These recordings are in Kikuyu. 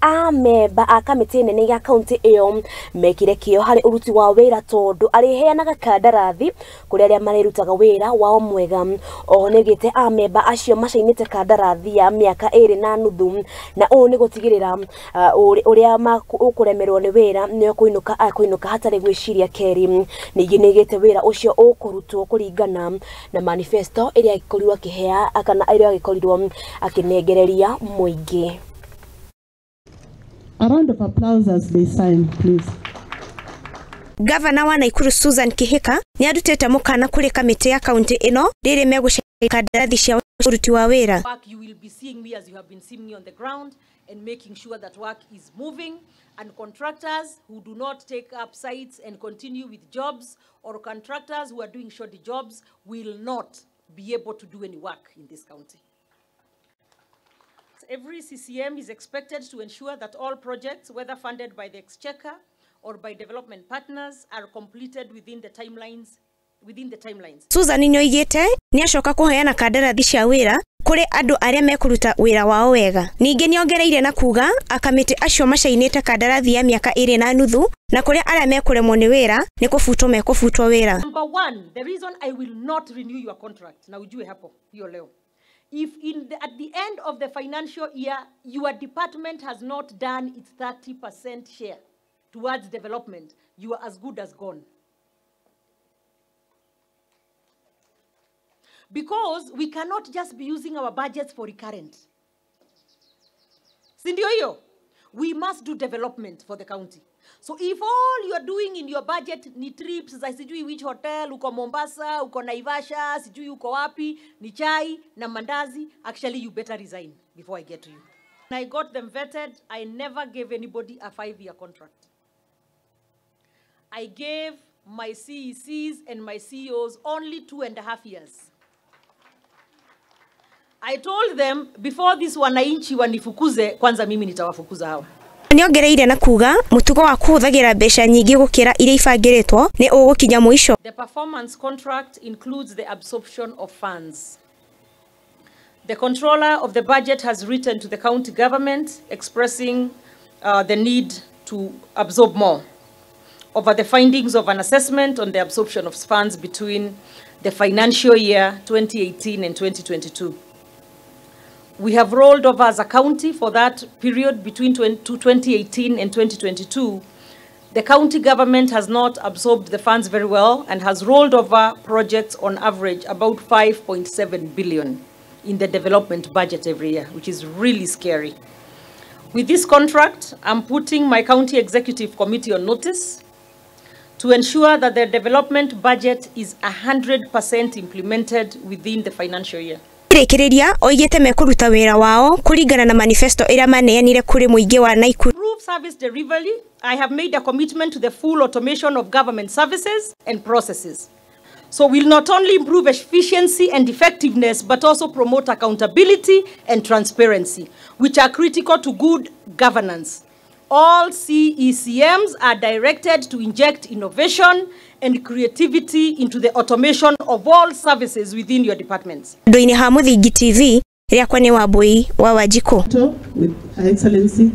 Amemba a kamĩtĩ nene ya kaunti ĩyo mekire kĩo harĩ ũruti wa wĩra tondũ arĩheanaga kandarathi kũrĩ arĩa marĩrutaga wĩra wao mwega. Oho nĩaugĩte amemba acio macainĩte kandarathi ya mĩaka 2.5 na ũũ nĩ gũtigĩrĩra ũrĩa ũkũremerwo nĩ wĩra nĩ ũkũinũka akũinũka hatarĩ gwĩciria kerĩ. Ningĩ nĩaugĩte wĩra ũcio ũkũrutwo kũringana na manifesto ĩrĩa agĩkorirwo akĩhea kana ĩrĩa agĩkorirwo akĩnengereria mũingĩ. A round of applause as they sign, please. Gavana wa Nakuru Susan Kihika nĩ arutĩte mũkana kũrĩ kamĩtĩ ya kaunti ĩno rĩrĩ megũcaina kandarathi cia ũruti wa wĩra. You will be seeing me as you have been seeing me on the ground and making sure that work is moving, and contractors who do not take up sites and continue with jobs, or contractors who are doing shoddy jobs, will not be able to do any work in this county. Every CCM is expected to ensure that all projects, whether funded by the Exchequer or by development partners, are completed within the timelines. Susan nĩoigĩte nĩacoka kũheana kandarathi cia wĩra kũrĩ andũ arĩa mekũruta wĩra wao wega. Ningĩ nĩongereire na kuga akamĩtĩ acio macainĩte kandarathi ya mĩaka 2.5 na kũrĩ arĩa mekũremwo nĩ wĩra nĩ kũbutwo mekũbutwo wĩra. Number one, the reason I will not renew your contract, na ujue hapo hiyo leo. If at the end of the financial year, your department has not done its 30% share towards development, you are as good as gone. Because we cannot just be using our budgets for recurrent. Si ndio hiyo? We must do development for the county. So if all you are doing in your budget ni trips za sijui which hotel, uko Mombasa, uko Naivasha, sijui uko wapi, ni chai na mandazi, actually you better resign before I get to you. When I got them vetted, I never gave anybody a 5-year contract. I gave my CECs and my CEOs only 2.5 years. I told them before this wananchi wanifukuze, kwanza mimi nitawafukuza hawa. Nĩongereire na kuga mũtugo wa kũhũthagĩra mbeca nyingĩ gũkĩra iria ibangĩrĩtwo nĩ ũgũkinya mũico. The performance contract includes the absorption of funds. The controller of the budget has written to the county government expressing the need to absorb more over the findings of an assessment on the absorption of funds between the financial year 2018 and 2022. We have rolled over as a county for that period between 2018 and 2022. The county government has not absorbed the funds very well and has rolled over projects on average about 5.7 billion in the development budget every year, which is really scary. With this contract, I'm putting my county executive committee on notice to ensure that the development budget is 100% implemented within the financial year. Rĩkĩrĩria oigĩte mekũruta wĩra wao kũringana na manifesto ĩrĩa maneanire kũrĩ mũingĩ wa Nakuru. Improve service delivery. I have made a commitment to the full automation of government services and processes. So we'll not only improve efficiency and effectiveness, but also promote accountability and transparency, which are critical to good governance. All CECMs are directed to inject innovation and creativity into the automation of all services within your departments. Ndoine ha Muthingi TV, rĩakwa nĩ Wambui wa Wanjikũ. With Her Excellency.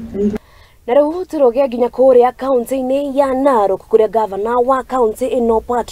Na rĩu tũrũge nginya kũrĩa kaunti-inĩ ya Narok kũrĩa gavana wa kaunti ĩno Patrick